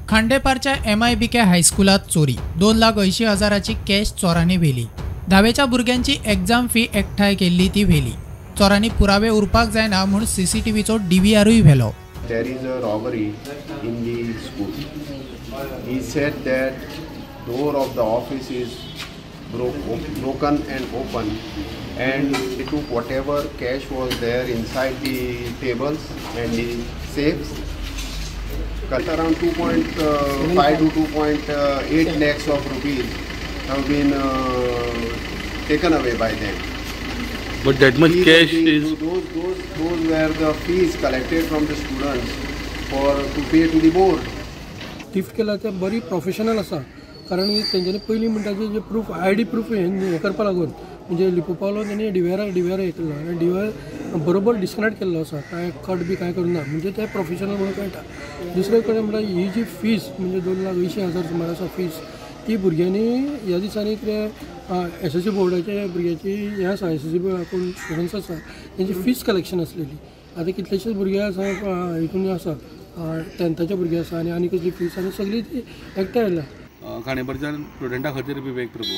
खांडेपारच्या MIBK हायस्कुलात चोरी. 2,80,000ची cash चोरांनी व्हेली. धावेच्या भुरग्यांची एग्जाम फी एकठांय केल्ली ती व्हेली. चोरांनी पुरावे उरपाक जायना म्हूण सीसीटीव्हीचो डीव्हीआरूय व्हेलो. There is a robbery in the school. He said that door of the office is broken and open, and they took whatever cash was there inside the tables and the safes. Around 2.5 to 2.8 lakhs of rupees have been taken away by them. But that much These cash are the, is those were the fees collected from the students for to pay to the board. Theft केला ते बरी professional आसा, कारण तेंच्यांनी पयलीं म्हणटा जे proof I D proof हें करपा लागून म्हणजे लिपोवपा लागून तेणी डिव्हीआर हे केल्लो आनी डिव्हीआर बरोबर डिस्कनेक्ट केल्लो आसा, कांय कट बी कांय करूं ना, म्हणजे ते प्रोफेशनल म्हणून कळटा. दुसरे कडेन म्हणल्यार ही जी फीज म्हणजे 2,80,000 सुमार आसा फीज, ती भुरग्यांनी ह्या दिसांनी कितें SSC बोर्डाचे भुरग्याची हें आसा, SSC कोण स्टुडंट्स आसा तेंची फीज कलेक्शन आसलेली. आतां कितलेशेच भुरगे आसा हितून आसा, टेंथाचे भुरगे आसा आनी आनी कसली फीज आनी सगळी ती एकठांय आयल्या. खांडेपारच्यान स्टुडंटा खातीर विवेक प्रभू.